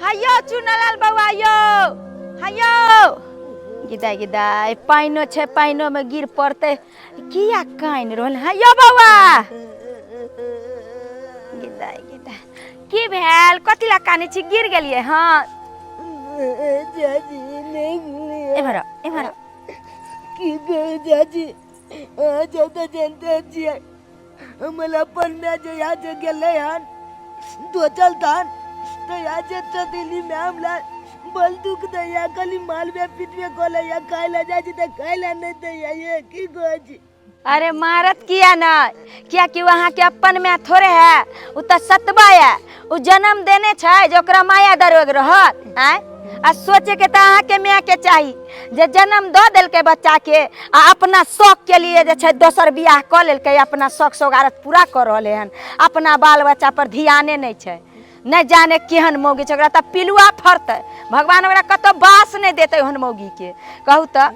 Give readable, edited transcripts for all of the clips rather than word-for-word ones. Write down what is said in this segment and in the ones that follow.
हयो चुनालाल बौआ यो, हयो गिदा गिदा पानिओ छै, पानिओमे गिर पड़तै। किया कानि रहल? हयो बौआ, गिदा गिदा, की भेल? कथी ला कानै छी? गिर गेलियै? हँ चाची, नहि गेलियै। एम्हर आउ, एम्हर आउ। की कहू चाची, अहाँ सब तऽ जानते छियै, हमर अपन माय जे यहाँ से गेलै हन दोचल तहन तऽ यहाँ से सतीली माय हमरा बल दुख दैया, खाली मालबे पिटबे कऽ लैया, खाय लए जाइ छी तऽ खाय लए नहि दैया। ये की कहै छी? अरे मारत किया नहि? कियाकि ओ अहाँके अपन माय थोड़े है, ओ तऽ सतबा है। ओ जन्म देने छै जे ओकरा माया दरोग रहत? आँय, आ सोचे के तऽ अहाँके माय के चाही जे जन्म दऽ देलकै बच्चा के आ अपना शौक के लिए जे छै दोसर बियाह कऽ लेलकै, अपना शौक सोगारत पूरा कऽ रहलै हन, अपना बाल बच्चा पर ध्याने नहि छै। नहि जाने केहन मौगी छै, ओकरा तऽ पिलुआ फड़तै, भगवान ओकरा कतौ बास नहि देतै ओहन मौगीके। कहू तऽ,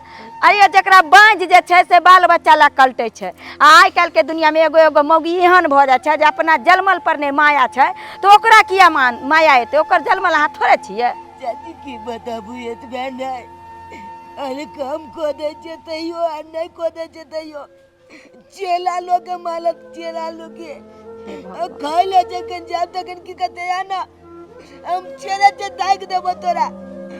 अरे जकरा बाँझ जे छै से बाल बच्चा लए कलटै छै, आ आइ काल्हिके दुनिआँमे एगो एगो मौगी एहन भऽ जाइ छै जे अपना जलमल पर नहि माया छै, तऽ ओकरा किया मान माया एतै? ओकर जलमल अहाँ थोड़े छियै। चाची, की बताबू, एतबे नहि, अरे काम कऽ दै छै तैयो आ नहि कऽ दै छै तैयो चेला लोग के मालक, चेला लोग के खाय ले जखन जाब तखन की कहते या ना, हम चेला से दाग देबो तोरा।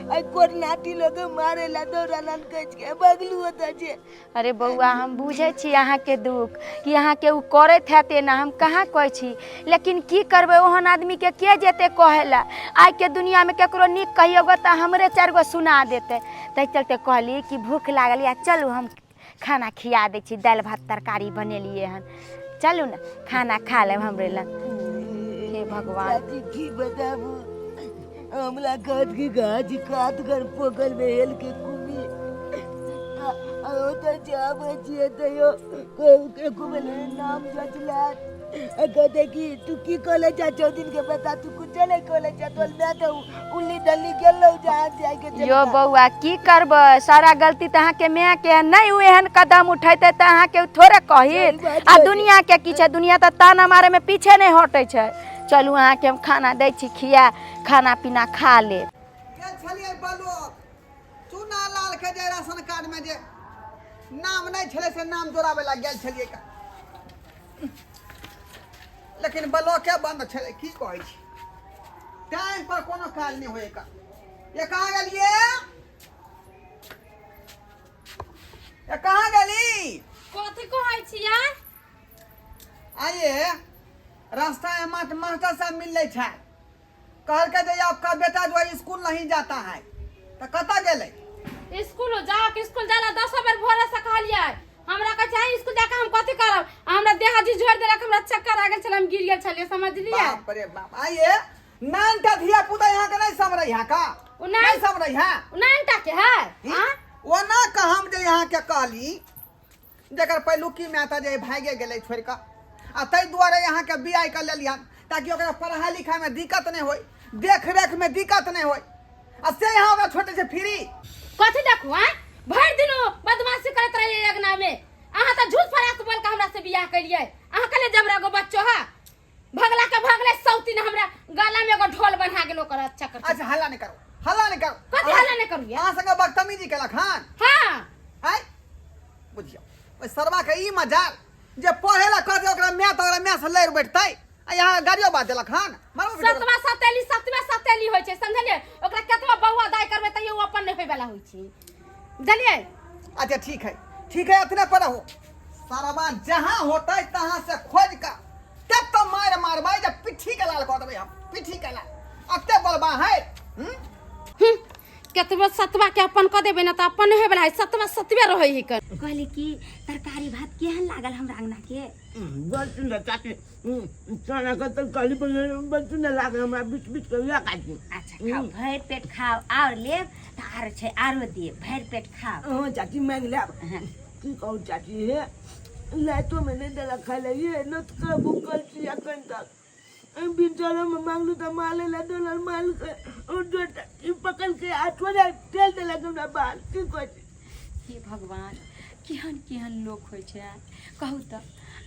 आ कोरनाटी लोग मारे ला दौड़ा लान कच के बगलू होता छे। अरे बौआ, हम बुझै छी अहाँके दुख कि अहाँके ओ करैत हैत एना, हम कहाँ कहै छी, लेकिन की करबै, ओहन आदमीके के जेतै कहै लए? आइके दुनिआँमे ककरो नीक कहियौ तऽ हमरे चारि गो सुना देतै। ताहि चलते कहली कि भूख लागल या, चलू हम खाना खिया दै छी, दालि भात तरकारी बनेलियै हन, चलू ने खाना खा लेब हमरे लग। हे भगवान! चाची, की बताबू, हमरा कहत कि गाछ कात कर पोखर में हेल के घूमी आ ओतऽ से आबै छियै तैयो एको बेर नाम जचला आ कहते कि तू की कॉलेज जा चौदिन के बता, तू कुछ नहीं कॉलेज जा, तोर मैं तो उल्ली डल्ली गेलो जहाँ जाय के। यो बौआ, की करबै, सारा गलती तऽ अहाँके माय के है। नहि ओ एहन कदम उठेतै तऽ अहाँके ओ थोड़े कहित? सही बात आ छै। दुनिया के की छै, दुनिया तऽ ताना मारे में पीछे नहि हटै छै। चलू, अहाँके हम खाना दै छी खिया, खाना पीना खा लेब। गेल छलियै बलोक, चूना लाल के जे राशन कार्ड में जे नाम नहि छलै से नाम जोड़ाबै लए गेल छलियै का, लेकिन ब्लॉके बंद छलै। की कहै छी, टाइम पर कोनो काज नहि होय का। ये कहाँ गेलियै? ये कहाँ गेली? कथी कहै छियै? आइए रास्ता में मास्टर साहब मिलले छै, कहलकै जे आपका बेटा जो है स्कूल नहीं जाता है, तऽ कतऽ गेलै? स्कूल जाओ के स्कूल जाला 10 बेर भोरे से कहलियै, हमरा कहै छै स्कूल जाके हम कथी करब? आ हमरा देह झिझोर देलक, हमरा चक्कर आ गेल छल, हम गिर गेल छलियै, समझलियै? बाप रे बाप! आइए नानटा धिया पुता यहाँ के नहीं समरै है का? ओ नान- नहीं समरै है। ओ नानटा के है? हाँ? ओना कह हम जे यहाँ के कहली जकर पहिलुकी माय तऽ जे भागे गेलै छोड़ि कऽ, आ ताहि दुआरे अहाँके बियाह कऽ लेलियन ताकि ओकरा पढ़ाइ लिखाइमे दिक्कत नहि होय, देख रेखमे दिक्कत नहि होय, आ से यहाँ ओकरा छोड़ै छै फ्री। कथी देखू? आँय, भरि दिन ओ बदमाशी करैत रहैए अंगना में। अहाँ तऽ झूठ फरास बोल के हमरा से बियाह केलियै। अहाँ कहलियै जे हमरा एगो बच्चो है, भगला के भगले सौतीन हमरा गला में एगो ढोल बन्हा गेल ओकर। अच्छा कर। अच्छा, हल्ला नहि करू, हल्ला नहि करू। कथी हल्ला नहि करू ये? अहाँ संगे बदतमीजी केलक हन? हाँ। आँय, बुझियौ ओहि सरवा के ई मजाल जे पढ़े ला कहतै ओकरा माय तऽ ओकरा माय से लड़ि बैठतै, आ यहाँ गाड़ियो बात देलक हन, मारबो पीटबो। सतवा सतेली, सतवे सतेली होइ छै, समझलियै? ओकरा केतबा बौआ दाइ करबै तैयो ओ अपन नहि होय वाला होइ छै, बुझलियै? अच्छा ठीक है, ठीक है, अतने पर रहो। सरवा जहाँ होतै तहाँ से खोज कऽ तब तो मारि मारबै जे पिट्ठी के लाल कऽ देबै हम, पिट्ठी के लाल। अते बलबा है, हम्म? केतबो सतवा के अपन कऽ देबै ने तऽ अपन नहि होय वाला है, सतवा सतवे रहै है कर। कहली कि तरकारी भात केहन लागल हमरा अंगना के? बड़ सुन्दर चाची, चना के तरकारी बनेने, बड़ सुन्दर लागल हमरा, बीच बीच के लए काटी। अच्छा खाओ, भरि पेट खाओ, आओर लेब तऽ आरो छै, आरो देब, भरि पेट खाओ। हाँ चाची, मांगि लेब। की कहू चाची, हे लाइटो में नहीं देलक खाय लए, ये नत के भूखल छी अखन तक। बिचौलो में मांगलू तऽ माले ला डोलर माल के ओ ई पकड़ के आ छोड़ा तेल देलक हमरा बाल। की कहै छी? हे भगवान, केहन केहन लोक होइ छै आइ कहू तऽ।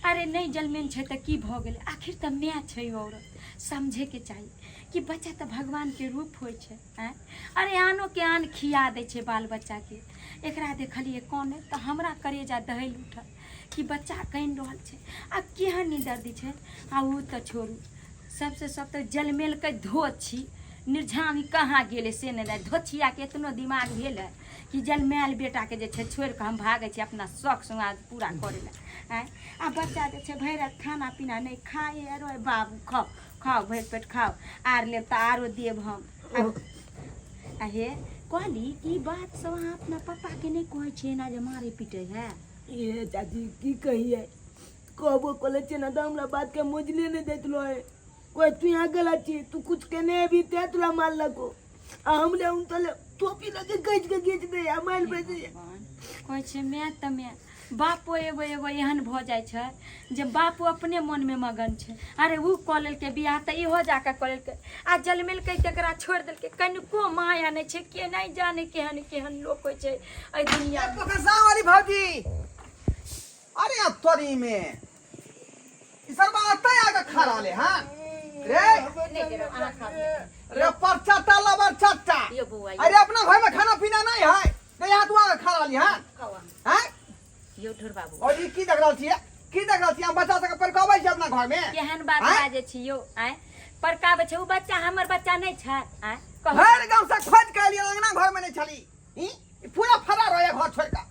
अरे नहि जलमेन छै तऽ की भऽ गेलै, आखिर तऽ माय छै औरत, समझैके चाही कि बच्चा तऽ भगवानके रूप होइ छै। आँय, अरे आनो के आन खिया दै छै बाल बच्चाके। एकरा देखलियै कानै तऽ हमरा करेजा दहलि उठल कि बच्चा कानि रहल छै आ केहन निदर्दी छै। आ ओ तऽ छोड़ू, सबसे सब तऽ जलमेलकै धोछी निर्झामी कहाँ गेलै से नहि जानि। धोछियाके एतनो दिमाग भेल है कि जलमायल बेटाके जे छै छोड़ि कऽ हम भागै छी अपना शौक शृंगार पूरा करै लए। आँय, आ बच्चा जे छै भरि राति खाना पीना नहि खाए, अरे बाबू खाउ खाउ भरि पेट खाउ, आर लेब तऽ आरो देब हम। आ हे कहली कि ई बात सब अहाँ अपना पप्पाके नहि कहै छियै एना जे मारै पीटै है? ए चाची की कहिए, कहबो कले छियै ने तऽ हमरा बात के मोजले नहि दैत रहे। कोई तू यहाँ गलत छी, तू कुछ केने अभी ते तोरा मारलको, आ हमरे उन तले टोपी लगे गज के घीच दे आ मारि पे दे। कहै छै माय तऽ माय, बापो एगो एगो एहन भऽ जाइ छै जे बापो अपने मनमे मगन छै। अरे ओ कऽ लेलकै बियाह तऽ इहो जाकऽ कऽ लेलकै, आ जलमेलकै तकरा छोड़ि देलकै। कनिको माया नहि छै, के नहि जाने केहन केहन लोक होइ छै एहि दुनियामे। वाली भौजी, अरे अब तोरी में ई सरबा अतै आके खा रहले हन रे। नहि देब, अहाँ खाउ। रे परचा लबर चट्टा। यो बौआ, यो। अरे अपना घर में खाना पीना नहीं है तो यहाँ तू आके खा रहली हन? खाउ अहाँ। हैं? यो ढोर बाबू। और ई की देख रहल छियै, की देख रहल छियै? हम बच्चा सबके परकबै छी अपना घर में। केहन बात आँय? बाजै छी यौ? आँय, परकाबै छै? ओ बच्चा हमर बच्चा नहि छै? आँय कहू। भरि गाँव से खोज के एलियै, अंगना घर में नहीं छली। ई ई पूरा फरार रहे घर छोड़ के।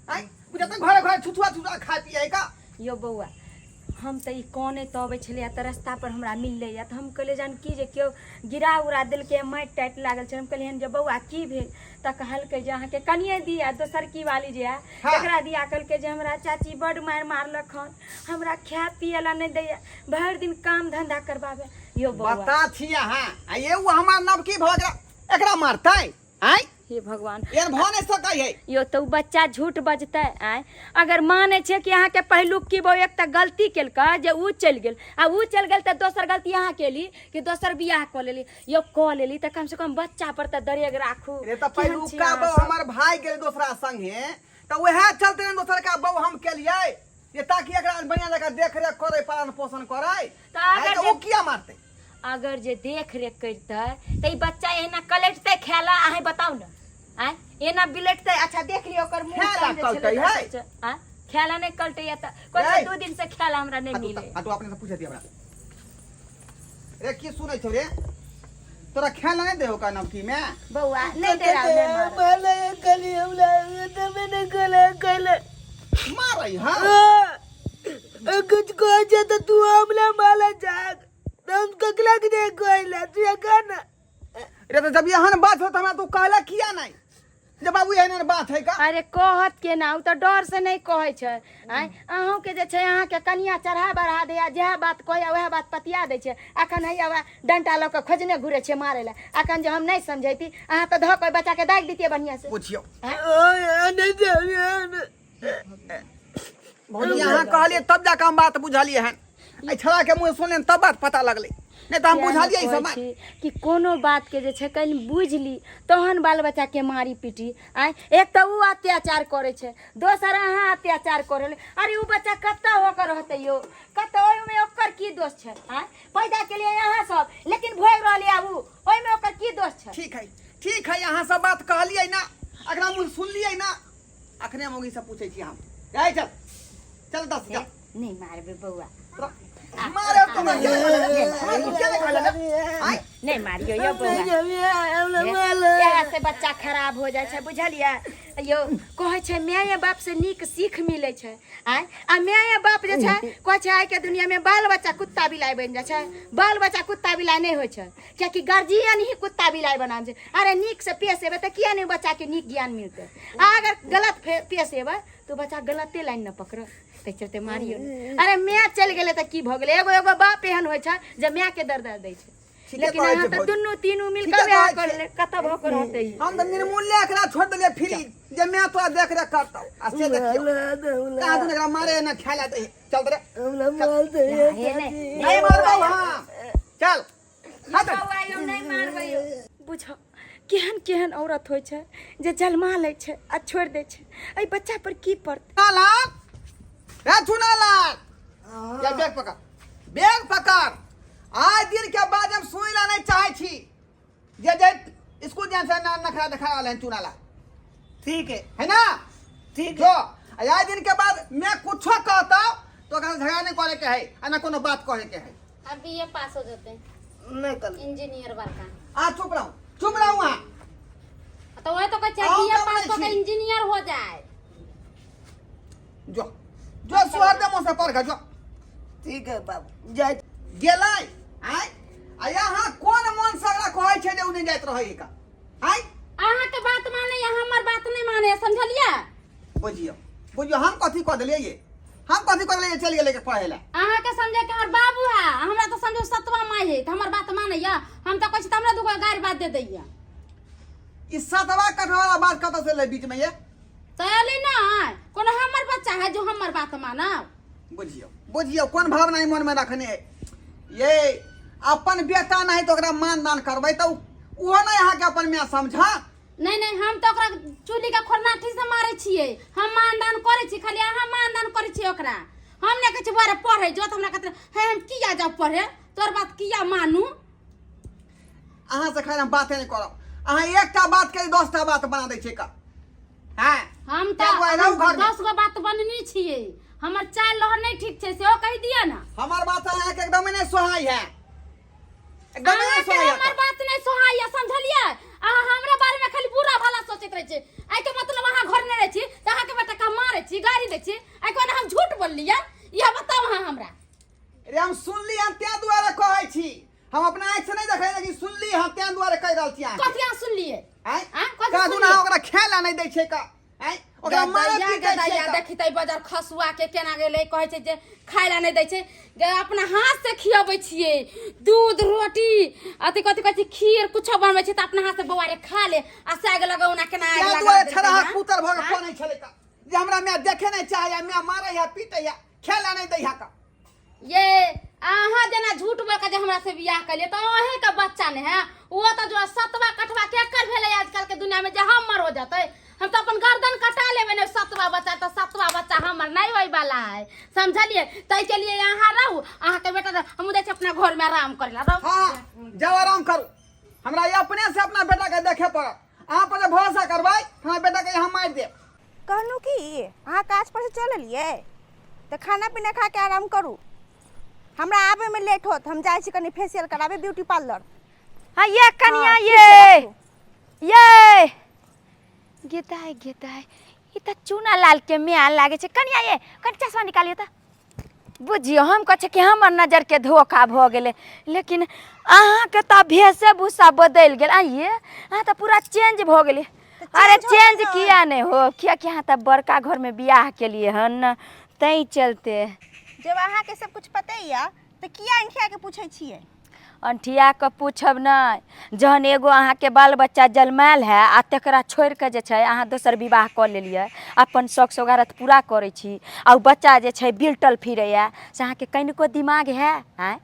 आँय, बुझा तऽ घरे घरे छुछुआ छुछुआ खाय पिए का। यौ बौआ, हम तऽ ई कानैत तऽ अबै छलियै तऽ रस्ता पर हमरा मिललै, तऽ हम कहलियै जहन की जे केओ गिरा उरा देलकै, माटि ताटि लागल छै। हम कहलियै जे बौआ की भेल? तऽ कहलकै जे अहाँके कनिए दिया दोसर की वाली जे है तकरा दिया। कहलकै जे हमरा चाची बड्ड मारि मारलक हन, हमरा खाय पिए ला नहि दैया, भरि दिन काम धंधा करबाबै। यौ बौआ बता छी अहाँ, आ ये उ हमार नवकी भऽ गेल एकरा मारतै? आँय हे भगवान, एहन भऽ नहि सकै है। यो तऽ उ बच्चा झूठ बजतै? आँय, अगर मानै छै कि अहाँके पहिलुक की बौ एक तऽ गलती केलकै जे उ चलि गेल, आ उ चलि गेल तऽ दोसर गलती अहाँ केली कि दोसर बियाह कऽ लेली। यौ कऽ लेली तऽ कमसँ कम बच्चा पर तऽ दरेग राखू। रे तऽ केहन छी पहिलुका अहाँ बहू सब? हमर भाग गेल दोसरा संगे तऽ उएह चलते ने दोसरका बहू हम केलियै जे ताकि एकरा बढ़िया जकाँ देख रेख करै, पालन पोषण करै। तऽ अगर आइ तऽ जे ओ किया मारतै? अगर जे देख रेख करितै तऽ ई बच्चा एना कलटतै खेला? अहाँ बताउ ने, आँय एना बिलटतै? अच्छा देख लियौ ओकर मुँह खेला कान जे छलै कलटै तऽ है? सब छै। आँय खेला नहि कलटैया तऽ कहै छै रे। 2 दिन से खेला हमरा नहि आ तू मिले। आ तू अपने से पूछे हमरा रे, की सुनै छौ रे? तोरा खेला नहि देहो का नवकी में? बौआ नहि दे रहा, नहि मारब। मारले कली हमरा तबे ने कहले कहले मारै हाँ। कुछ कह जे तो तू हमरा माला जाग हम ककला के दे कहला तू या गाना। रे तऽ जब एहन बात हो तऽ हमरा तू कहला किया नहि जे बाबू एहन एहन बात है का? अरे कहत केना, ओ तऽ डर से नहि कहै छै। आँय अहूँके जे छै अहाँके कनिया चढ़ा बढ़ा दैया, जएह बात कहैया वएह बात पतिया दै छै। अखन हैया वएह डंटा लऽ कऽ खोजने घुरै छै मारै लए। अखन जे हम नहि समझैती अहाँ तऽ धऽ कऽ बच्चाके दागि दितियै बढ़िआँ से। पुछियौ ओए नहीं दे। भौजी अहाँ कहलियै तब जाकऽ हम बात बुझलियै हन। एहि छड़ा के मुँह सुनलियै तब बात पता लगलै, नहि तऽ हम बुझलियै ई सब बात। छी कि कोनो बात के जे छै कनि बुझि ली तहन बाल बच्चा के मारी पीटी। आँय एक तऽ उ अत्याचार करै छै, दोसर अहाँ अत्याचार करै। अरे उ बच्चा कतऽ होकर रहतै यौ, कतऽ? ओहिमे ओकर की दोष छै? आँय पैदा केलियै अहाँ सब, लेकिन भोगि रहलियै आब उ, ओहिमे ओकर की दोष छै? ठीक है, ठीक है, अहाँ सब बात कहलियै ना, एकरा मुँह सुनलियै ना, अखने मौगी से पूछै छी हम। ए चल चल दस जा। नहीं मारबे बौआ। मारे तो हमरा के हमरा तू के नहीं कहले? आय नहीं मारियो यो बौआ। माला इएह से बच्चा खराब हो जाइ छै, बुझलियै यौ? कहै छै माय बाप से नीक सीख मिलै छै। आँय आ माय बाप जे छै कहै छै आइके दुनियामे बाल बच्चा कुत्ता बिलाइ बनि जाइ छै। बाल बच्चा कुत्ता बिलाइ नहि होइ छै, कियाकि गार्जियन ही कुत्ता बिलाइ बना छै। अरे नीक से पेश एबै तऽ किया नहि बच्चाके नीक ज्ञान मिलतै? आ अगर गलत पेश एबै तऽ बच्चा गलते लाइन ने पकड़त, ताहि चलते मारियो नहि। अरे माय चलि गेलै तऽ की भऽ गेलै? एगो एगो बाप एहन होइ छै जे मायके दर्द दै छै। ठीके लेकिन कहै अहाँ छै तऽ भौजी। दुनू तीनू मिल ठीके कऽ कहै कर छै। कतऽ भऽ कऽ रहतै ई? हम तऽ निर्मूल्य एकरा छोड़ि देलियै फ्री जे मैं तोरा देख रेख करतौ, आ से देखियौ कहाँ तू एकरा मारे ना खाय ला दे। चल रे। हे नहि नहीं मारबौ। हाँ चल हट। बौआ यौ, नहि मारबै यौ। बुझो केहन केहन औरत होइ छै जे जलमा लै छै आ छोड़ि दै छै एहि बच्चा पर की पड़तै चुनालाल ए चुनालाल या बैग पकड़ बैग पकड़ आज दिन के बाद हम सुई ला नहीं चाहे छी जे जे स्कूल जाए से ना नखरा देखा रहल हैं चुनालाल ठीक है है ना ठीक जो आज दिन के बाद मैं कुछो कहता तो ओकरा से झगड़ा नहीं करे के है आ ना कोनो बात कहे के है अब बीए पास हो जाते हैं नहीं कर इंजीनियर बड़का आ चुप रहो चुप रहो वहाँ तो वही तो कहै आउ बीए कब पास नहि कऽ के छी। इंजीनियर हो जाए जो जो सुहर दे मुँह से पढ़ के जो ठीक है बाबू जाय गेलै आय आ यहाँ कोन मन से ओकरा कहै छै जे उ नहि जाइत रहै का आय अहाँ के बात माने या हमर बात नहीं माने समझलिए बुझियौ बुझियौ हम कथी कऽ देलियै ये हम कथी कऽ देलियै चलि गेलै के पढ़ै लए अहाँ के समझे के हमर बाबू है हमरा तो समझो सतवा माय है तो हमर बात माने या हम तो कहै छी त हमरा दुगो गारि बात दे दैया ई सतवा कठवा वाला बात कतऽ से लै बीच में ये तो एलै ना कोनो हमर बच्चा है जो हमर बात मानब बुझियौ बुझियौ कोन भावना ई मन में रखने है ये अपन बेटा नहीं तो ओकरा मान दान करबै तऽ ओहो नहि अहाँके अपन माय समझा नहीं नहीं हम तो ओकरा चुली के खोरनाठी से मारे छियै हम मानदान करै छी खाली अहाँ मानदान करै छियै ओकरा हम नहि कहै छी बौआ रे पढ़े जो तऽ हमरा कहते हे हम किया जाउ पढ़े तोर बात किया मानू अहाँ से खैर हम बाते नहि करब अहाँ एकटा बात के 10टा बात बना दै छियै का हैं हम क्या तऽ हुआ रहू घर में? 10 गो बात बननी छियै हमर चाल लहर नहि ठीक छै सेहो कहि दिअ ने हमर बात अहाँके एकदमे नहि सोहाइ है एकदमे नहि अहाँके सोहाइ हमर बात नहि सोहाइए समझलियै अहाँ हमरा बारे में खाली बुरा भला सोचैत रहै छी एहिके मतलब अहाँ घर नहि रहै छी तऽ अहाँके बेटा के हम मारै छी गारि दै छी एहि कोना हम झूठ बोललियै इएह बताउ अहाँ हमरा रे हम सुनली हम तें दुआरे कहै छी हम अपना आँखि से नहि देखै लेकिन सुनली हम तें दुआरे कहि रहल छी अहाँके कथी अहाँ सुनलियै आँय आँय कथी कह दूना सुनलियै? ओकरा खाय लए नहि दै छै का आँय ओकरा मारै गदैया पीटै छै गदैया का देखी तऽ बजार खसुआ के केना गेलै कहै छै जे खाय लए नहि दै छै गे अपना हाथ से खियबै छियै दूध रोटी अथी कथी कहै छै खीर कुछो बनबै छै तऽ अपना हाथ से बौआ रे खा ले आ साग लगौना केना आगि तें लगा दुआरे देलकै छड़हा हँ? पुतर भऽ के आँय? कनै छलै का जे हमरा माय देखे नहि चाहैया माय मारै है पीटै है खाय लए नहि दै है का ये अहाँ जेना झूठ बोल के जे हमरा से बियाह कलिए तऽ अहें के बच्चा ने है वो तऽ जो सतवा कटवा केकर भेलै आजकल के दुनिया में जे हमर हो जतै हम तऽ अपन गर्दन कटा लेबै ने सतवा बच्चा तऽ सतवा बच्चा हमर नहीं होय वाला है समझलिए ताहि के लिए अहाँ रहू अहाँ के बेटा रह- हम जाइ छी अपना घर में आराम करे ला रहू हाँ जाओ आराम करू हमरा ई अपने से अपना बेटा के देखे पड़त अहाँ पर जे भरोसा करबै तऽ हमरा बेटा के यहाँ मारि देब कहलहुँ कि अहाँ काज पर से चल एलियै तऽ खाना पीना खा के आराम करू हमरा आबैमे लेट होत हम जाइ छी कनि फेसियल कराबे ब्यूटी पार्लर हाँ ये कनिया हाँ, ठीक ये छै, राखू। ये गेदाय गेदाय ई तऽ चूना लाल के म्यान लागे छै कनिया ये कनि चश्मा निकालियो तऽ बुझियौ हम कहै छियै कि हमर नजरके धोखा भऽ गेलै लेकिन अहाँके तऽ भेषे भूषा बदलि गेल आइये अहाँ तऽ पूरा चेंज भऽ गेलियै अरे change हो चेंज गेलै। किया नहि हो कियाकि अहाँ तऽ बड़का घरमे बियाह केलियै हन ने ताहि चलते जब अहाँके सब कुछ पते यऽ तऽ किया अंठिया के पूछै छियै अंठिया कऽ पूछब नहि जहन एगो अहाँके बाल बच्चा जन्मायल है आ तकरा छोड़ि कऽ जे छै अहाँ दोसर विवाह कऽ लेलियै अपन शौक सोगारत पूरा करै छी आ ओ बच्चा जे छै बिलटल फिरैए से अहाँके कनिको दिमाग है आँय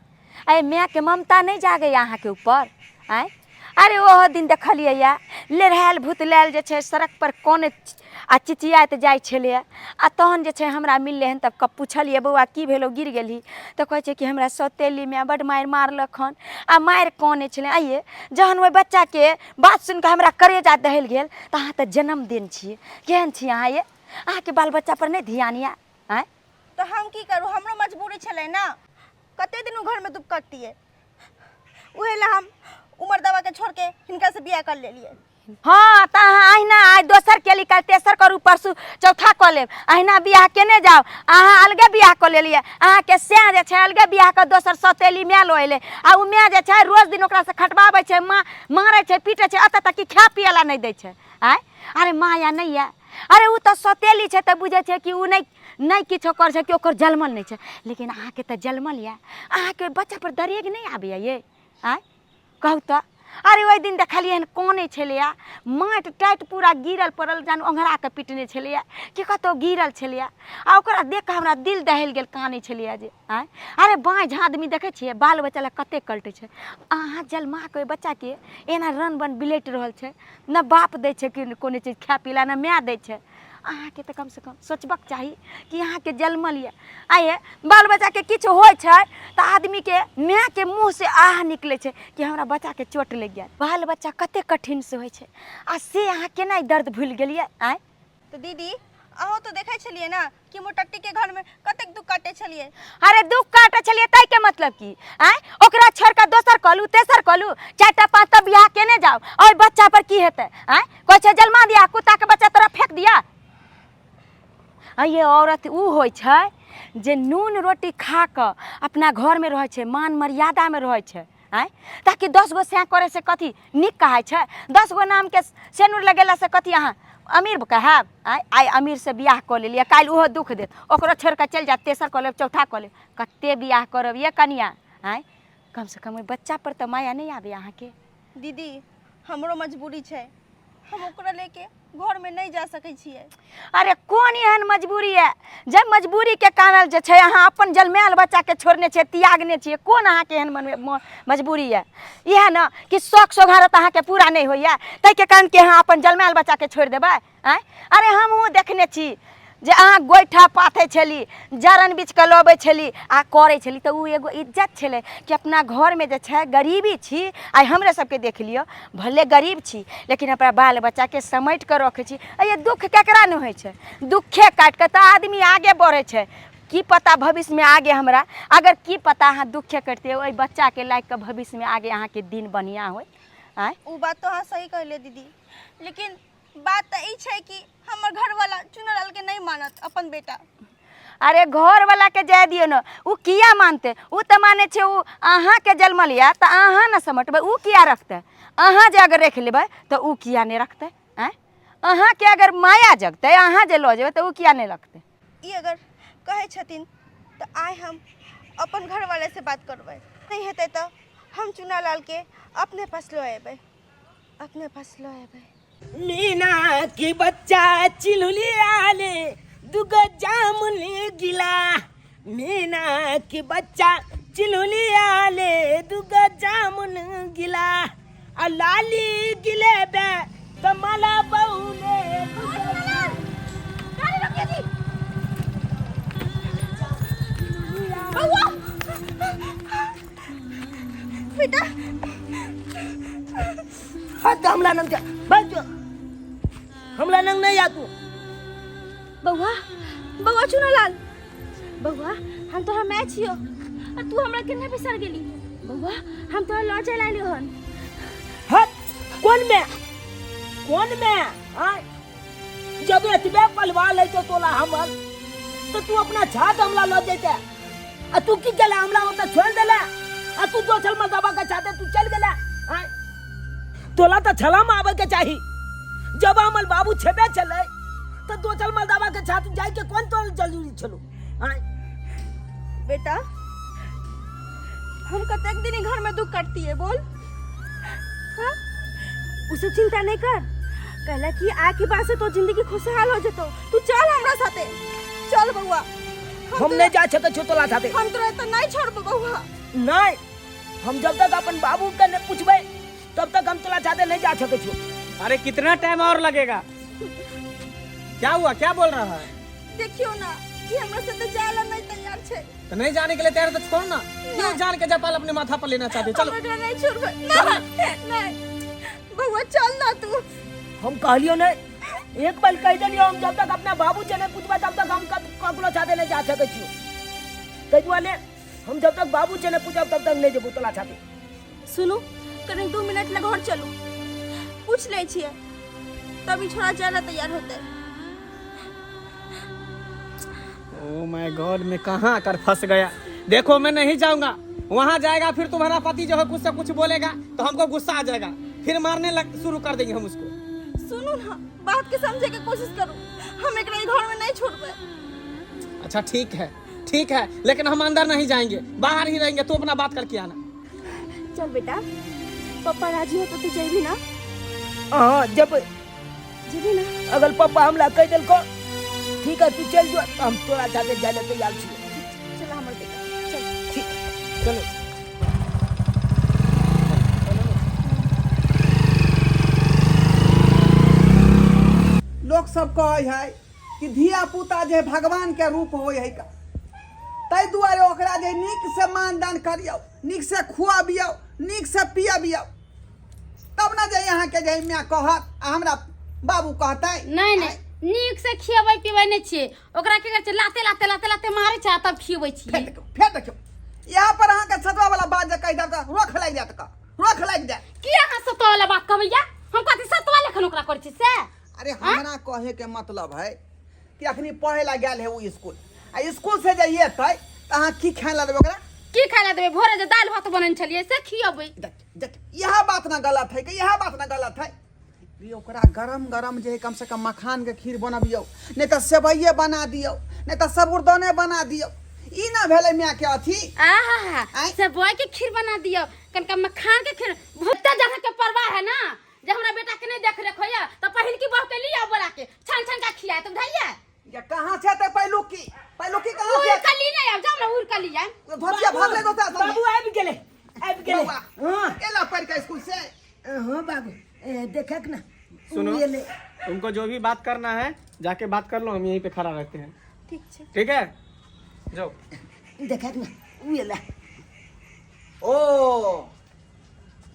एहि मायके ममता नहि जागैए अहाँके ऊपर आँय अरे ओहो दिन देखलियै यऽ लेढ़ायल भुतलायल जे छै सड़कपर कनैत आ चिचियाइत जाइ छलैए आ तहन जे छै हमरा मिललै हन तब पुछलियै बौआ की भेलौ गिर गेलही तऽ कहै छै कि हमरा सौतेली माय बड्ड मारि मारलक हन आ मारि कनै छलै आइये जहन ओहि बच्चाके बात सुनि कऽ हमरा करेजा दहलि गेल तऽ अहाँ तऽ जन्मदिन छियै केहन छी अहाँ ये अहाँके बाल बच्चापर नहि ध्यान यऽ आँय तऽ हम की करू हमरो मजबूरी छलै ने कते दिन ओ घरमे दुख कटतियै उहे ला हम उमर दवा के छोड़ के हिनका से बियाह कर लेलिए हाँ तऽ अहाँ अहिना आइ दोसर केली काल्हि तेसर करू परसू चौथा कऽ लेब अहिना बियाह केने जाउ अहाँ अलगे बियाह कऽ लेलियै अहाँके सएह जे छै अलगे बियाह कऽ दोसर सौतेली माय लऽ एलै आ ओ माय जे छै रोज दिन ओकरासँ खटबाबै छै माँ मारै छै पीटै छै एतऽ तक कि खाय पियै लए नहि दै छै आँय अरे माया नहि यऽ अरे ओ तऽ सौतेली छै तऽ बुझै छै कि ओ नहि नहि किछो करै छै कि ओकर जलमल नहि छै लेकिन अहाँके तऽ जलमल यऽ अहाँके बच्चापर दरेग नहि आबैए ये आँय कहू तऽ अरे ओहि दिन देखलियै हन कानै छलैए, माटि टाटि पूरा गिरल पड़ल, जानु ओंघरा कऽ पिटने छलैए कि कतहु गिरल छलैए। आ ओकरा देख कऽ हमरा दिल दहलि गेल, कानै छलैए जे आँय। अरे बाँझ आदमी देखै छियै बाल बच्चा लए कते कलटै छै। अहाँ जन्मा कऽ ओहि बच्चाके एना रन बन बिलटि रहल छै, ने बाप दै छै कि कोनो चीज खाय पी लए, ने माय दै छै। अहाँके तऽ कमसँ कम सोचबाक चाही कि अहाँके जन्मल यऽ। आइ बाल बच्चाके किछु होइ छै तऽ आदमीके मायके मुँहसँ आह निकलै छै कि हमरा बच्चाके चोट लागि गेल। बाल बच्चा कते कठिनसँ होइ छै, आ से अहाँ केना ई दर्द भूलि गेलियै आँय? तऽ दीदी अहूँ तऽ देखै छलियै ने कि मोटट्टी के घर में कतेक दुख काटे छलियै। अरे दुख काटे छलियै ताहि के मतलब की आँय? ओकरा छोड़ कऽ दोसर कहलू तेसर कहलू, चारिटा पाँचटा बियाह केने जाउ, और बच्चा पर की हेतै आँय? कहै छै जन्मा दिया कुत्ता के बच्चा तोरा फेंक दिया। आ ये औरत उ होइ छै जे नून रोटी खा कऽ अपना घरमे रहै छै, मान मर्यादामे रहै छै आँय, ताकि 10 गो सैं करै से कथी नीक कहाइ छै? 10 गो नामके सेनुर लगेलासँ कथी अहाँ अमीर कहब आँय? आइ अमीरसँ बियाह कऽ लेलियै, काल्हि ओहो दुख देत, ओकरो छोड़ि कऽ चलि जायत, तेसर कऽ लेब, चौथा कऽ लेब, कते बियाह करब ये कनिया आँय? कमसँ कम ओहि बच्चा पर तऽ माया नहि आबैए अहाँके? दीदी हमरो मजबूरी छै, हम ओकरा लेके घरमे नहि जा सकै छियै। अरे कोन एहन मजबूरी है जे मजबूरीके कारण जे छै अहाँ अपन जन्मायल बच्चाके छोड़ने छियै, त्यागने छियै? कोन अहाँके एहन मनमे मजबूरी है? इएह ने कि शौक सोघारत अहाँके पूरा नहि होइए, ताहिके कारण कि अहाँ अपन जन्मायल बच्चाके छोड़ि देबै आँय? अरे हमहूँ देखने छी जे अहाँ गोइठा पाथै छली, जरन बीछ कऽ लबै छली आ करै छली, तऽ ओ एगो इज्जत छलै कि अपना घरमे जे छै गरीबी छी। आइ हमरे सबके देख लिअ, भले गरीब छी लेकिन अपना बाल बच्चाके समेट कऽ रखै छी। ये दुख केकरा नहि होइ छै? दुखे काटि कऽ तऽ आदमी आगे बढ़ै छै। की पता भविष्यमे आगे हमरा अगर की पता अहाँ दुखे कटिते ओहि बच्चाके लागि कऽ भविष्यमे आगे अहाँके दिन बढ़िआँ होइ आँय? ओ बात तो अहाँ सही कहलियै दीदी, लेकिन बात तऽ ई छै कि हमर घरवाला चुनालाल के नहीं मानत अपन बेटा। अरे घरवाला के जाय दियौ ने, ओ किया मानते? ओ तऽ मानै छै ओ अहाँके जन्मल यऽ तऽ अहाँ ने समेटबै, ओ किया रखतै? अहाँ जे अगर राखि लेबै तऽ ओ किया नहि रखतै आँय? अहाँके अगर माया जगतै, अहाँ जे लऽ जेबै तऽ ओ किया नहि रखतै? ई अगर कहै छथिन तऽ आइ हम अपन घरवाला से बात करबै, नहीं हेतै तऽ हम चुनालाल के अपने पास लऽ अयबै, अपने पास लऽ अयबै। मीना की बच्चा चिलुली आले दुगो जामुन गिला, मीना की बच्चा चिलुली आले दुगो जामुन गिला, आ लाली गिले बे त माला बहुले। बेटा हट, हमला नंग जा, भाग जो, हमला नंग नहीं आ तू। बउआ, बउआ चुनालाल, बउआ हम तोहर माय छियो आ तू हमरा केना बिसर गेली? बउआ हम तोहर लऽ चलि आइलियो हन। हट, कौन में कौन में हाँ? जब एतबे पलवा ले तो तोला हमर तो तू अपना छात हमला लऽ जैते, आ तू की केला? हमला ओतऽ छोड़ देला आ तू दोसर मर्दबा के साथे तू चल गेला। आँय? तोला तऽ छलम आबे के चाही, जब हमर बाबू छेबे छलै तऽ दोसर मर्दबा के साथ जाय के कोन तोर जरूरी छलो? आँय? बेटा हम कतेक दिन घर में दुख काटती बोल? हाँ उ सब चिंता नहीं कर, कहला कि आ के बाद से तो जिंदगी खुशहाल हो जतो। तू चल हमरा साथे चल बउआ। हम नहीं जा सकै छियो तोला साथे। हम तोरा तो नहीं छोड़बो बउआ। नहीं, हम जब तक अपन बाबू के नहीं पूछबै तब तक हम तोला साथे नहीं जा सकै छियो। अरे कितना टाइम और लगेगा? क्या हुआ, क्या बोल रहा है? देखियो ना कि हमरा साथे जाला नहीं तैयार छै। तो नहीं जाने के लिए तैयार तो छोड़ ना, क्यों जान के जपाल अपने माथा पर लेना चाहते? चलो हम एकरा नहीं छोड़बै। नहीं नहीं बउआ चल ना तू। हम कहलियो नहीं, एक बार कह देलियो हम जब तक अपना बाबू से नहीं पूछबै तब तक हम ककरो साथे नहीं जा सकै छियो। ताहि दुआरे हम जब तक बाबू से नहीं पूछब तब तक नहीं जेबो तोला साथे। सुनू कनी 2 मिनट लग घर चलू, पूछ ले छियै तब ई छोड़ा जाय ला तैयार होते। ओ my God, मैं कहाँ आकर फंस गया। देखो मैं नहीं जाऊंगा, वहाँ जाएगा फिर तुम्हारा पति जो है कुछ से कुछ बोलेगा तो हमको गुस्सा आ जाएगा, फिर मारने लग शुरू कर देंगे हम उसको। सुनू ना बात के समझे के कोशिश करू, हम एकरा ई घर में नहीं छोड़बै। अच्छा ठीक है ठीक है, लेकिन हम अंदर नहीं जाएंगे, बाहर ही रहेंगे, तू अपना बात करके आना। चल बेटा पप्पा राजी होतो तो जेबी ना? हाँ जब जेबी ना? अगर पप्पा हमरा कह देलको ठीक है तू चल जो, हम तोरा साथे जाय ले तैयार छी। चल हमर बेटा चल। ठीक चलो। लोक सब कहै है कि धिया पुता जे भगवान के रूप होइ है का, ताहि दुआरे ओकरा जे नीक से मानदान करियौ, नीक से खुआबियौ, नीक से पियाबियौ, तब ना जे यहाँ के जे माय कहत आ हमरा बाबू कहतै। नहीं नहीं, नीक से खियबै पिबै नहीं छियै, ओकरा की करै छियै, लाते लाते लाते लाते मारै छै आ तब खियबै छियै। फेर देखियौ, फेर देखियौ, यहाँ पर अहाँके सतुआ वाला बात जे कहि देब तऽ रोख लागि जायत का, रोख लागि जायत। की अहाँ सतुआ वाला बात कहबैया? हम कथी सतुआ लेखन ओकरा करै छी से? अरे हमरा कहे के मतलब है कि अखनी पढ़े ला गेल है ओ स्कूल, आ स्कूल से जे एतै तऽ अहाँ की खाय ला देबै ओकरा? की खाय ला देबै? भोरे जे दालि भात बनेने छलियै से खियबै। देख देख, इएह बात ना गलत है कि इएह बात ना गलत है। ई ओकरा गरम गरम जे है कम से कम मखान के खीर बनबियौ, नहीं तऽ सेवइये बना दियौ, नहीं तऽ साबुरदाने बना दियौ। ई ना भेलै माय के अथी। आहा, आँय? सेवई के खीर बना दियौ, कनका मखान के खीर। भुट्टा जहाँ के परवाह है ना, जे हमरा बेटा के नहीं देख रेख होइया तऽ पहिल की बहू के लिया बोला के छान छान का खिया तो बुझाइया। ये कहाँ से ते पहिलुकी? पहिलुकी कहाँ उड़ से? के ली नहीं आब, जाओ ना उड़ के ली आब। भतिया भाग ले दोस्त संगे। बाबू आबि गेलै, आबि गेलै। बौआ, हाँ। एला पढ़ के स्कूल से। हाँ बाबू, देखक ना। सुनो, उ एलै। तुमको जो भी बात करना है जाके बात कर लो, हम यहीं पे खड़ा रहते हैं। ठीक छै। ठीक है, जाओ। देखक ना, उ एला। ओ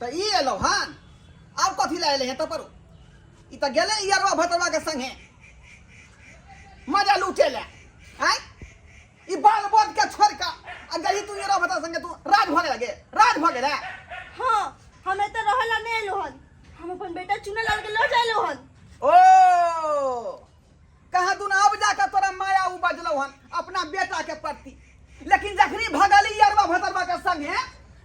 तऽ ई एलौ हन, आब कथी लए एलै हन? तऽ पर ई तऽ गेलै इयरवा भतरवा के संगे मजा लूटे ले। आँय, ई बाल बोध के छोड़ के आ गई तू इयरवा भतरवा संगे, तू राज भऽ गेलै गे, राज भऽ गेलै। हाँ, हम एतऽ रहऽ ला नहि एलौ हन, हम अपन बेटा चुना लाल के लऽ जाय एलौ हन। ओ कहाँ दुना अब जाके तोरा माया उ बजलौ हन अपना बेटा के प्रति, लेकिन जखनी भगली यरवा भतरवा के संगे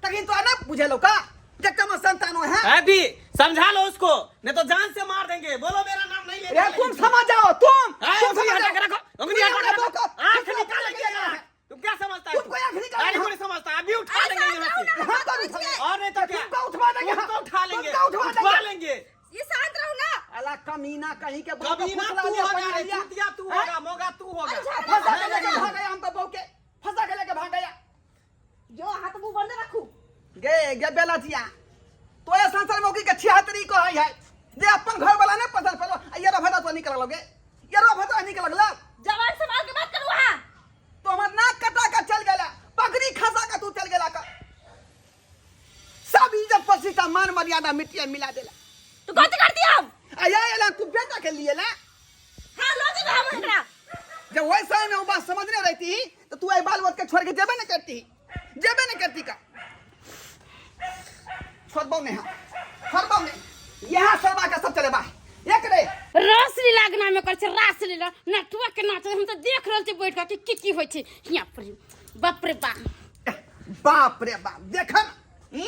तखनी तोरा ना बुझेलौ का जे कम संतान है। अभी समझा लो उसको, नहीं तो जान से मार देंगे। बोलो मेरा नाम नहीं लेने ए, तुम समझ जाओ, तुम, ए, तुम उंगली समझ हटा जाओ। के रखो, उंगली हटा के रखो। तुम आंख तुम निकाल के रखो। तुम क्या समझता है? तुमको आंख निकाल अरे के कौन समझता है? अभी उठा लेंगे यहाँ से। हाँ, तो उठा लेंगे। और नहीं तो क्या? तुमको उठवा देंगे। तुमको उठा लेंगे। तुमको उठवा उठवा देंगे। लेंगे। ये शांत रहो ना। अला कमीना कहीं के बहू के कमीना फुसला तू लिया, होगा बना रे, लिया। चूतिया तू हैं? होगा, मोगा तू होगा। फंसा के लेके भाग गया हमको बहू के, फंसा के लेके भाग गया। जो हाथ मुंह बंद रखू। गे गे बेलजिया, तो ये संसार मौकी के छिहत्तरी को है, है जे अपन घर वाला ने पसंद पड़ो, आ ये रभदा तो निकल लगोगे, ये रभदा निकल लगला। जवान संभाल के बात करू हां। तो हमर नाक कटा के चल गेला, पगड़ी खसा के तू चल गेला का। सब इज्जत प्रतिष्ठा मान मर्यादा मिट्टी मिला देला। तू गलती कर दिया हम। आ या एला तू बेटा के लिए ला। हां लो जेबे हम एकरा। जब वही समय में वो बात समझने रहती तो तू आई बाल बोल के छोड़ के जेबे न करती, जेबे न करती का। छोड़बो नहीं, हाँ छोड़बो नहीं, यहाँ सरबा का सब चले बा एक रे। रस लीला अगना में कर छै, रास लीला नटुआ के नाच हम तो देख रहल छी बैठ के की की होय छै हियां पर। बाप रे बाप, बाप रे बाप, देखन ई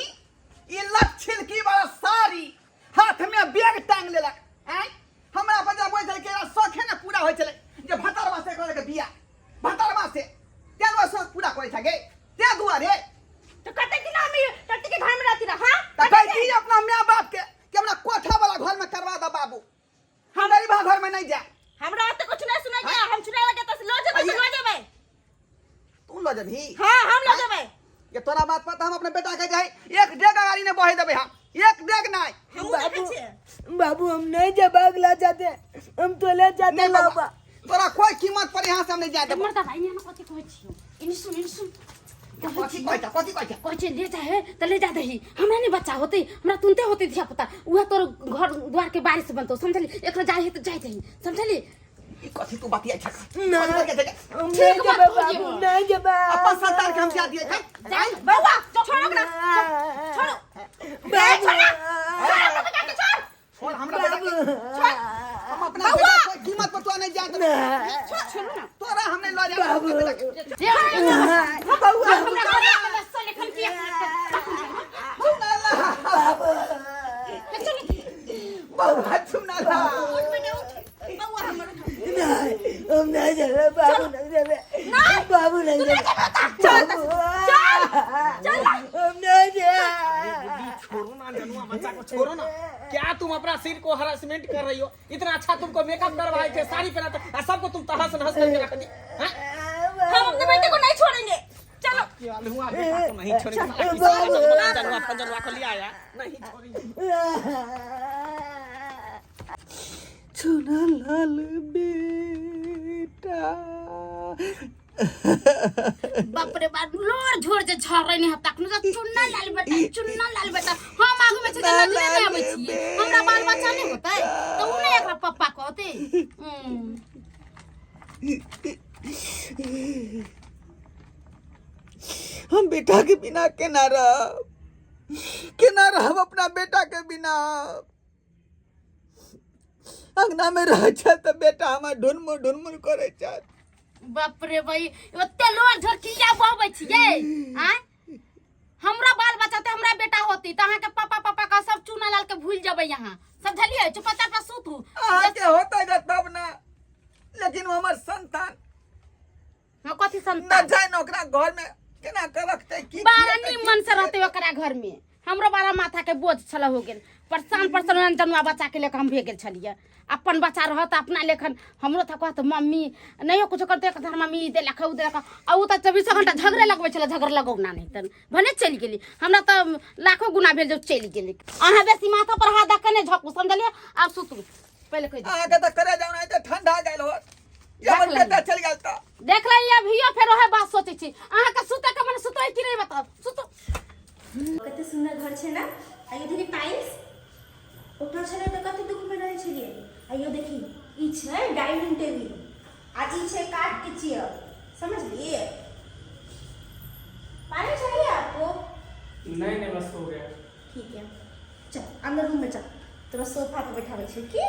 ई लच्छिलकी वाला साड़ी हाथ में बैग टांग लेलक। आँय हमरा बजा बोल छलै कि एकरा शौखे ने पूरा होइ छलै जे भतरवा से करे के बियाह, भतरवा से तें दुआरे शौक पूरा करै छै गे, तें दुआरे। तो कते दिन हम ई टट्टी के घर में रहती रहा, हां? त कहती अपना माय बाप के कि हमरा कोठा वाला घर में करवा दे बाबू, हम गरीबा घर में नहीं जाए। हमरा ओते कुछ नहीं सुनाई के, हम चुना लगे तो लो जेबै, तो लो जेबै। तू लो जेबही? हां, हम लो जेबै। ये तोरा बात पर हम अपने बेटा के जाए एक डेग गाड़ी ने बहे देबै हम, एक डेग नहीं। हमहूँ देखै छियै। बाबू हम नहीं जब अगला जाते, हम तो ले जाते नहीं बाबा, बाबा। तोरा कोई कीमत पर यहाँ से हम नहीं जाए देबो। मर्दा भाई यहाँ कथी कहै छियौ? इनी सुन, इनी सुन। कथी कहै छ, कथी कहै छ? कहै छै ले जाए त ले जा दही, हमरा नहीं बच्चा होते, हमरा तुनते होते धिया पुता, उहे तोर घर द्वार के बारिश बनतो, समझली? एकरा जाए है त जाए दही, समझली? ई कथी तू बतियाइ छ? ना। कथी बतियाइ छ? हम ठीक नहीं बात जेबै कहलियै बाबू, हम। नहीं जेबै। अपन संतान के हम जा दिए छै? जा, बौआ, छोड़ो ओकरा, छोड़ो। बाबू, छोड़ हमरा बेटा के, छोड़। हम अपना बेटा कोई कीमत पर तो नहीं जा देबै। छोड़ो ना। तोरा हम नहीं लऽ जाए बाबू। बेटा के। जे हमरा बौआ, घर के बच्चा लेखन किया? बौआ, चुना ला। बौआ हमर उठ। नहीं, हम नहीं जेबै बाबू, नहीं जेबै बाबू, नहीं जेबै। चल चल चल हम नहीं जेबै। छोड़ो ना जनुआ। को छोड़ो ना। क्या तुम अपना सिर को हरासमेंट कर रही हो? इतना अच्छा तुमको मेकअप करवाए थे, साड़ी पहनाते और सबको तुम तहस नहस करके रख दी। हाँ? हम अपने बेटे को नहीं छोड़ेंगे, चलो। क्या हुआ बेटा को नहीं छोड़ेंगे। साला किसी का जनवा फंजनवा को लिया आया, नहीं छोड़ेंगे। चुना लाल बेटा। बाप रे बाप, लोर झोर जे झरै नै हता तखनो जे चुन्ना लाल बेटा, चुन्ना लाल बेटा। हम आगू में छै जे नजरे नै आबै छियै, हमरा बाल बच्चा नै होतै त उ नै एकरा पप्पा कहतै। हम बेटा के बिना केना रहब, केना रहब अपना बेटा के बिना? अंगना में रहै छै तऽ बेटा हमर ढुनमुन ढुनमुन करै छै। बाप रे भाई, ओते लोर झोर किया बहबै छियै? आँय, हमरा बाल बच्चा ते हमरा बेटा होती तऽ अहाँके पापा पापा का सब चूना लाल के भूल जेबै अहाँ, समझलियै? चुपचाप सुतू। अहाँके होतै ग तब ने, लेकिन ओ हमर संतान। हाँ, कथी संतान? न जाए न ओकरा घर में केना के रखते की बारा निमन से रहते ओकरा घर में। हमरो बारा माथा के बोझ छल हो गेल, परेशान परेशान ओहन जनुआ बच्चा के लेकर हम भे गेल छलियै। अपन बच्चा रहत अपना लेखन हमरो था कहत मम्मी नहियो कुछो करते, कहत मम्मी ई देलक उ देलक, आ उ तऽ चौबीसो घंटा झगड़े लगबै छलै, झगड़ लगौना नहि तन भने चलि गेली। हमरा तऽ लाखो गुना भेल जे चलि गेली। अहाँ बेसी माथा पर हाथ दऽ के नहि झपू, समझलियै? आब सुतू पहिले कहि दियौ। अहाँके तऽ करे जाउ नहि तऽ ठंडा गेल होत। देख हमर बेटा लेलियै। चलि गेल तऽ देख लियै, अभियो फेर ओहे बात सोचै छी। अहाँके सुतै के मन सुतै कि नहि बताउ? सुतू। कते सुन्दर घर छै ने? आइयो देखी टाइल्स ओतऽ छलै तऽ कते दुखमे रहै छलियै। आइयो देखी, ई छै डाइनिंग टेबल आ ई छै काठ के चेयर, समझलिए? पानी चाहिए आपको? नहीं नहीं, बस हो गया। ठीक है, चल अंदर रूम में चल, तोरा सोफा पे बैठाबै छै। की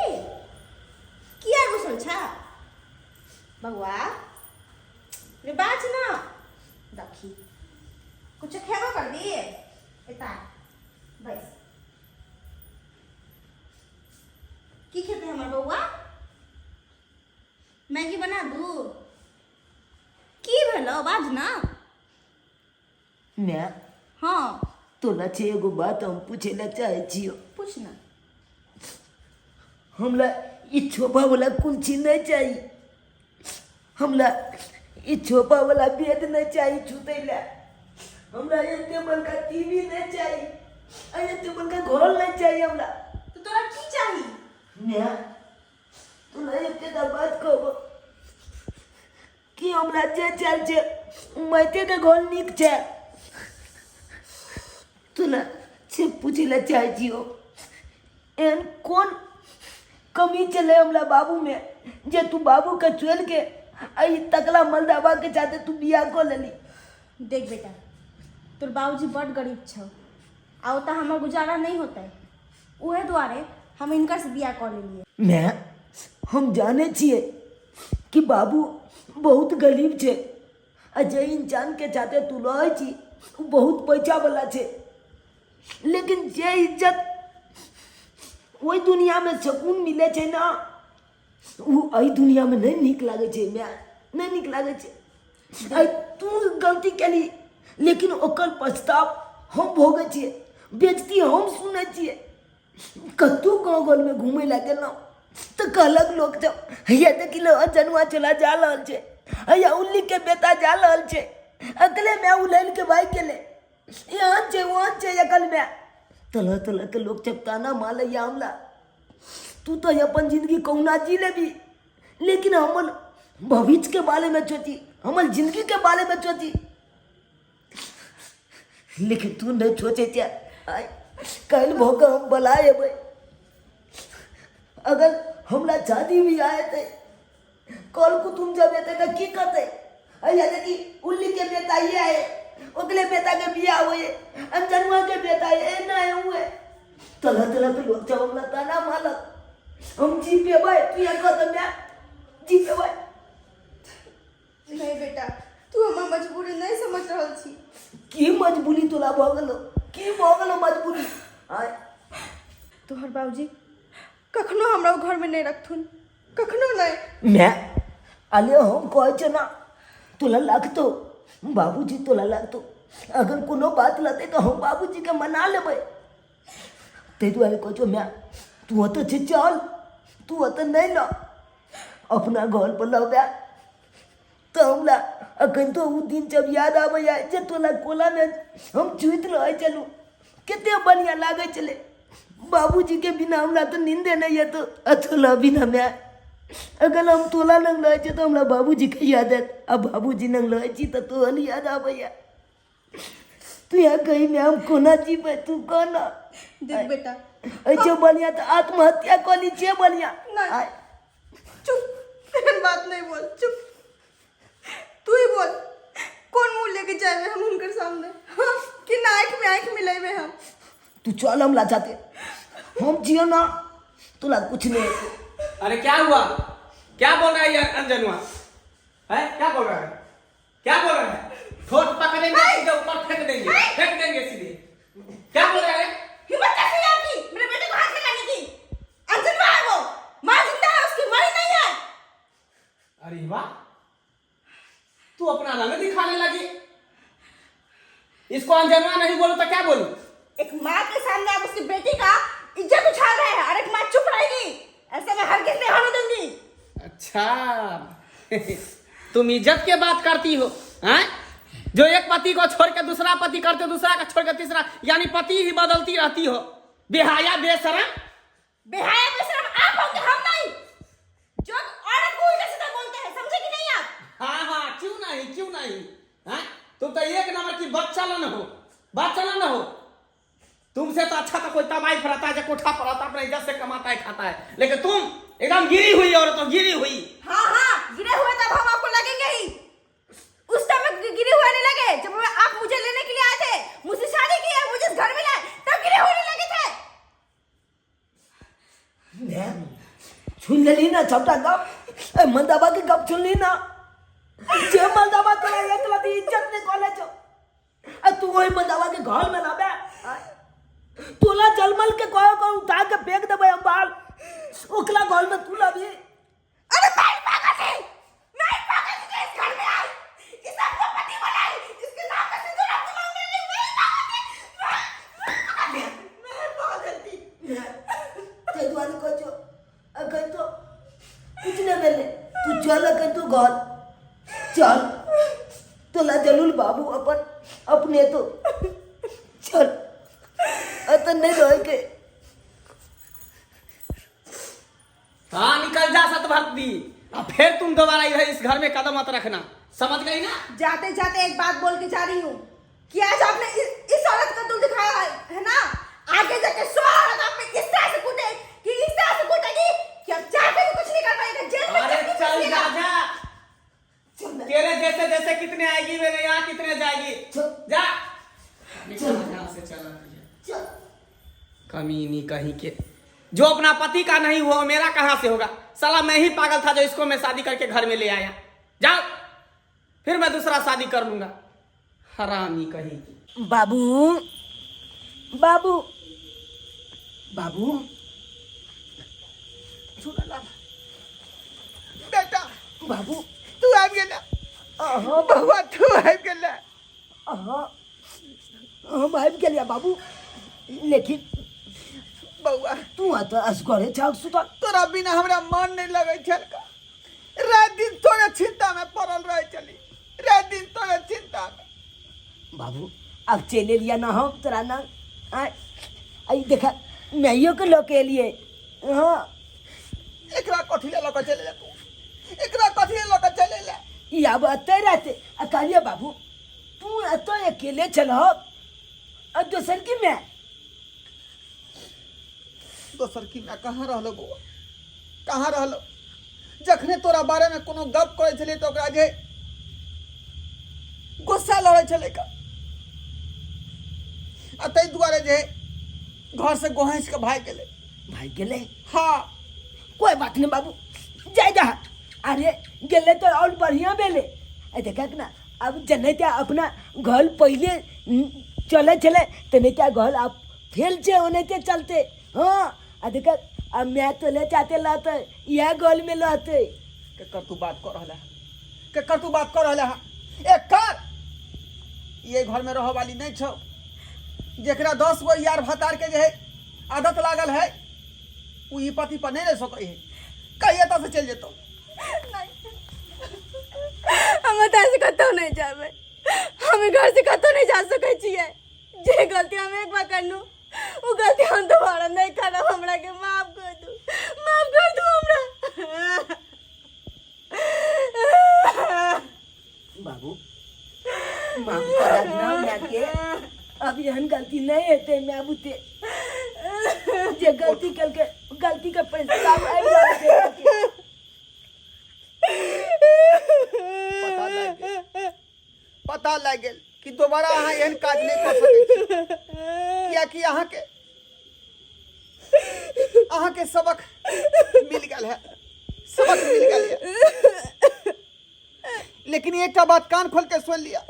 किया गुसल छ बौआ रे? बाज न, देखी कुछ खेबो कर दी। एता बैस। की खेते हमर बौआ? मैगी बना दू? की भेलो, बाज न। माय। हाँ। तोला छै एगो बात हम पूछे ला चाहे छियो। पूछ ना। हमरा ई छोपा वाला कुर्सी नहीं चाहिए, हमरा ई छोपा वाला बेड नहीं चाहिए छूते ला, हमरा एते बड़का टीवी नहीं चाहिए, आ एते बड़का घर नहीं चाहिए हमरा। तो तोरा की चाही? माय, तोला एतेटा बात कहबो कि हमरा जे चल छै माइते के घर नीक छै। तोला से पूछे ला चाहे छियो, एहन कोन कमी छलै हमरा बाबू में जे तू बाबू के छोड़ के आ ई तकला मलदाबा के साथे तू बियाह कऽ लेली? देख बेटा, तोर बाबूजी बड गरीब छौ आ ओतऽ हमर गुजारा नहीं होतै, उहे दुआरे हम इनकर से बियाह कऽ लेलियै। माय, हम जानै छियै कि बाबू बहुत गरीब छै आ जे इंसान के साथे तू रहै छी ओ बहुत पैसा वाला छै, लेकिन जे इज्जत ओहि दुनियामे सुकून मिलै छै ने, ओ एहि दुनियामे नहि नीक लागै छै माय, नहि नीक लागै छै। आइ तू गलती केली, लेकिन ओकर पछताव हम भोगै छियै, बेइज्जती हम सुनै छियै। कतहु गाँव घरमे घुमै लए गेलहुँ तऽ कहलक लोक सब, हैया देखी लो जनुआ चला जा रहल छै, हैया उल्लीके बेटा जा रहल छै, अकले माय उलैल के भागि गेलै, एहन छै ओहन छै अकल माय। तरह तरह के लोक सब ताना मारैया हमरा। तू तऽ अपन जिंदगी कहुना जी लेबी, लेकिन हमर भविष्यके बारेमे सोची, हमर जिंदगीके बारेमे सोची, लेकिन तू नहि सोचै छै। आइ काल्हि भऽ कऽ हम बला एबै, अगर हमरा शादी बियाह हेतै, कल कुटुम जब एतै तऽ की कहतै? हैया देखी उल्ली के बेटा ये है, ओकरे बेटा के बियाह होए, अंजनुआ के बेटा ये एना है उ है, तरह तरह के लोग जब हमरा ताना मारलक, हम जी पेबै? तू ये कह तऽ माय, जी पेबै? नहीं बेटा, तू हमर मजबूरी नहीं समझ रहल छी। की मजबूरी तोरा भऽ गेलो? की भऽ गेलो मजबूरी? आय तोहर बाबूजी कखनो हमरा घर में नहीं रखथुन, कखनो नहीं। माय, अले हम कहै छै ना, तोला लागतो बाबूजी, तोला लागतो अगर कोनो बात लगतै तऽ हम बाबूजी के मना लेबै। ताहि दुआरे कहै छौ माय, तू ओतऽ छै चल, तू ओतऽ नहि लऽ, अपना घर पर लबे तऽ हमरा अखन तऽ ओ दिन सब याद आबैए जे तोरा कोलामे हम छुति रहै छलहुँ, कते बढ़िआँ लागै छलै। बाबूजीके बिना हमरा तऽ नींदे नहि एतौ आ तोला बिना माय। अगर हम तोला लग रहै छियै तऽ हमरा बाबूजीके याद आयत आ बाबूजी लग रहै छी तऽ तोहर याद आबैए। तू यहाँ कहीं में हम कोना जीबै, तू कह ना। देख बेटा, ऐसे बढ़िया तऽ आत्महत्या कऽ ली छियै बढ़िया। नहीं। आय। चुप, एहन बात नहीं बोल, चुप। तू ही बोल, कौन मुंह लेके जाएबे हम हुनकर सामने? हाँ, कि ना आँख में आँख मिलेबे हम? तू चल हमरा साथे, हम जियो ना तोला कुछ नहीं हेतौ। अरे क्या हुआ, क्या बोल रहा है ये अंजनुआ? है क्या बोल रहा है, क्या बोल रहा है? ठोस पकड़ेंगे सीधे ऊपर फेंक देंगे, फेंक देंगे सीधे। क्या बोल रहा है? हिम्मत कैसे हुई आपकी मेरे बेटे को हाथ लगाने की? अंजनुआ है वो, माँ जिंदा है उसकी, मरी नहीं है। अरे वाह, तू अपना रंग दिखाने लगी। इसको अनजनवा नहीं बोलो तो क्या बोलूं? एक माँ के सामने आप उसकी बेटी का इज्जत उछाल रहे हैं और एक माँ चुप रहेगी, ऐसा मैं हरगिज नहीं होने दूंगी। अच्छा, तुम इज्जत के बात करती हो, हैं? जो एक पति को छोड़ के दूसरा पति करते हो, दूसरा का छोड़ के तीसरा, यानी पति ही बदलती रहती हो। बेहाया बेशरम। बेहाया बेशरम आप होंगे, हम नहीं। जो औरत को उल्टा सीधा बोलते हैं, समझे कि नहीं आप? हाँ हाँ, क्यों नहीं, क्यों नहीं, हैं? तुम तो एक नंबर की बच्चलन हो, बच्चलन हो। तुमसे तो अच्छा तो कोई तबाही पर रहता है, जो कोठा पर रहता है, अपना इज्जत से कमाता है खाता है, लेकिन तुम एकदम गिरी हुई औरत हो, गिरी हुई। हाँ हाँ, गिरे हुए तब हम आपको लगेंगे ही। उस समय गिरे हुए नहीं लगे जब आप मुझे लेने के लिए आए थे, मुझसे शादी की और मुझे इस घर में लाए, तब गिरे हुए नहीं लगे थे। मैं सुन लेली ना सबटा गप, ए मंदाबा के गप सुनली ना, जे मंदाबा तोरा एक लती इज्जत नहीं कॉलेज छौ, आ तू ओहि मंदाबा के घर में लाबे, तोला जलमल के कहो कहो उठा के फेंक देबै हम बाल, ओकला घर में तू लाबी। अरे मैं ही पागल थी, मैं ही पागल थी जो इस घर में आई, इस आपको पति बनाई, इसके नाम का सिंदूर आपको मांगने लगी, मैं ही पागल थी, मैं पागल थी, मैं पागल थी। ताहि दुआरे कहै छौ अखन तो कुछ नहि भेलै, तू चल अखन तू घर चल, तोला जरूर बाबू अपन अपने तो चल, अतः नहीं रह के। हाँ निकल जा सतभक्ति, अब फिर तुम दोबारा इधर इस घर में कदम मत रखना, समझ गई ना? जाते जाते एक बात बोल के जा रही हूँ कि आज आपने इस औरत का दिल दिखाया है ना, आगे जाके 100 औरत आप पे इस तरह से कूदे कि इस तरह से कूदेगी कि आप चाहते भी कुछ नहीं कर पाएगा, जेल में अरे चक्की चल पीसिएगा। जा, जा। तेरे जैसे जैसे कितने आएगी मेरे यहाँ, कितने जाएगी, जा निकल यहाँ से, चला चल। कमीनी कहीं के, जो अपना पति का नहीं हुआ मेरा कहाँ से होगा। साला मैं ही पागल था जो इसको मैं शादी करके घर में ले आया। जाओ फिर मैं दूसरा शादी कर लूंगा, हरामी कहीं की। बाबू बाबू बाबू बेटा बाबू तू आबि गेला। अहाँ बउआ तू आबि गेला। अहाँ हम आबि गेलियै बाबू, लेकिन बउआ तू एतऽ असगरे छह सुतल। तोरा बिना हमरा मन नहीं लगै छल का। रात दिन तोरे चिंता में पड़ल रहे चली, रात दिन तोरे चिंता में। बाबू अब चलि एलियै ना हम तोरा ना आय, आई देखा माइयो के लऽ के एलियै। हाँ एकरा कथी लऽ कऽ चलि एला तू, एकरा कथी लऽ कऽ चलि एला? ई आब एतै रहतै। आ कहलियै बाबू तू एतऽ अकेले छलह आ दोसर की माय? दोसर की माय कहाँ रहलो बौआ, कहाँ रहलो? जखने तोरा बारे में कोनो गप करै छलियै तऽ ओकरा जे गुस्सा लड़ै छलै का, आ ताहि दुआरे जे घर से गोहैस के भागि गेलै। भागि गेलै? हाँ। कोई बात नहीं बाबू, जाय जा। अरे गेलै तऽ और बढ़िया भेलै। आ देखक ना अब जनैते अपना घर पहिले चलै छलै तेनाहिते घर आब फेल छै, ओनाहिते चलतै। हाँ आ देखक अब माय तोले चाते लहतै, इएह घर में लहतै। केकर तू बात कर रहला है, केकर तू बात कर रहला है? एकर ये घर में रह वाली नहीं छौ, जेकरा 10 गो यार भतार के जे है आदत लागल है ओ ई पति पर नहीं रह सकै है कहिए एतऽ से चलि जेतौ। हम एतऽ से कतहु नहि जाबै, हम घर से कतहु नहि जा सकै छियै। जे गलती हम एक बार करलहुँ ओ गलती हम दोबारा नहि करब। हमरा के माफ कर दू, माफ कर दू हमरा। बाबू माफ कर ना हमरा के, अब एहन गलती नहीं हेतै। माय बुते जे गलती केलकै गलती के पछतावा आबि रहल छै। पता लागि गेल, पता लागि गेल कि दोबारा अहाँ एहन काज नहि कऽ सकै छी, कियाकि अहाँके अहाँके सबक मिल गेल है, सबक मिल गेल है। लेकिन एकटा बात कान खोल के सुन लिया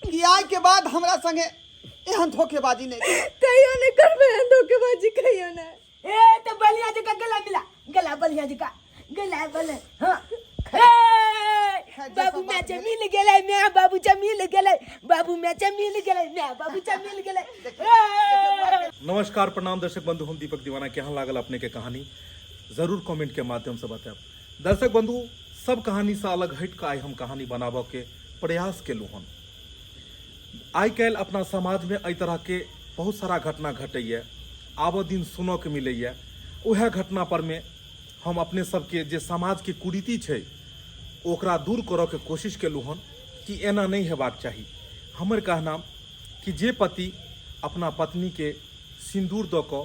कि आइ के बाद हमरा संगे एहन धोखेबाजी नहि करब। कहियो नहि करबै एहन धोखेबाजी, कहियो नहि। ए तो बलिया जी का गला मिला, गला बलिया जी का गला बले। हाँ ए, जे बाबू सब मैं बात भेलै। मिल गेलै, मैं बाबू चा मिल गेलै, बाबू मैं चा मिल गेलै, मैं बाबू चा मिल गेलै। ए! नमस्कार, प्रणाम दर्शक बंधु, हम दीपक दीवाना। केहन लागल अपने के कहानी जरूर कमेंट के माध्यम से बतायब। दर्शक बंधु, सब कहानी से अलग हटि कऽ आइ हम कहानी बनाबऽ के प्रयास केलहुँ हन। आइ काल्हि अपना समाजमे एहि तरहके बहुत सारा घटना घटैए, आबऽ दिन सुनऽके मिलैए। उएह घटना परमे हम अपने सबके जे समाजके कुरीति छै ओकरा दूर करऽके कोशिश केलहुँ हन कि एना नहि हेबाक चाही। हमर कहनाम कि जे पति अपना पत्नीके सिन्दूर दऽ कऽ,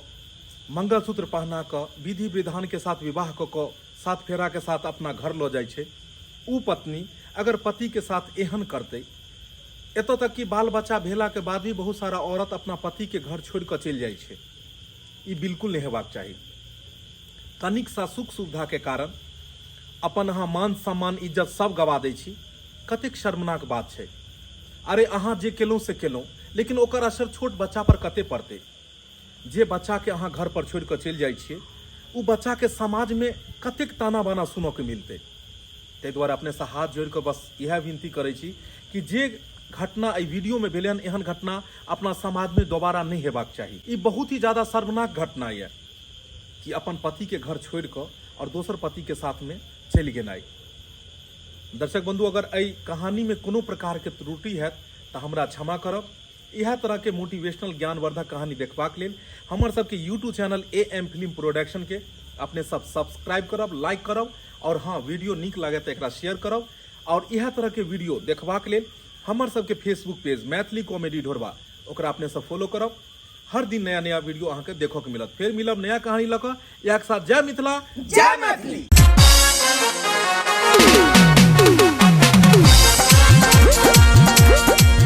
मंगलसूत्र पहना कऽ, विधि विधानके साथ विवाह कऽ कऽ सात फेराके साथ अपना घर लऽ जाइ छै, ओ पत्नी अगर पतिके साथ एहन करतै, एतऽ तक कि बाल बच्चा भेलाके बाद भी बहुत सारा औरत अपना पतिके घर छोड़ि कऽ चलि जाइ छै, ई बिल्कुल नहि हेबाक चाही। कनिक सा सुख सुविधाके कारण अपन अहाँ मान सम्मान इज्जत सब गवा दै छी, कतेक शर्मनाक बात छै। अरे अहाँ जे केलहुँ से केलहुँ, लेकिन ओकर असर छोट बच्चा पर कते पड़तै? जे बच्चाके अहाँ घर पर छोड़ि कऽ चलि जाइ छियै, ओ बच्चाके समाजमे कतेक ताना बाना सुनऽके मिलतै? ताहि दुआरे अपनेसँ हाथ जोड़ि कऽ बस इएह विनती करै छी कि जे घटना एहि वीडियोमे भेलै हन, एहन घटना अपना समाजमे दोबारा नहि हेबाक चाही। ई बहुत ही ज्यादा शर्मनाक घटना यऽ कि अपन पतिके घर छोड़ि कऽ आओर दोसर पतिके साथमे चलि गेनाइ। दर्शक बंधु, अगर एहि कहानीमे कोनो प्रकारके त्रुटि हैत तऽ हमरा क्षमा करब। इएह तरहके मोटिवेशनल ज्ञानवर्धक कहानी देखबाक लेल हमर सबके YouTube channel A M film प्रोडक्शनके अपने सब सब्सक्राइब करब, लाइक करब और हाँ, वीडियो नीक लागे तऽ एकरा शेयर करब। और इएह तरहके वीडियो देखबाक लेल हमर सबके फेसबुक पेज मैथिली कॉमेडी ढोरबा ओकरा अपने सब फॉलो करब। हर दिन नया नया वीडियो अहाँके देखऽके मिलत। फेर मिलब नया कहानी लऽ कऽ। इएह के साथ जय मिथिला, जय मैथिली।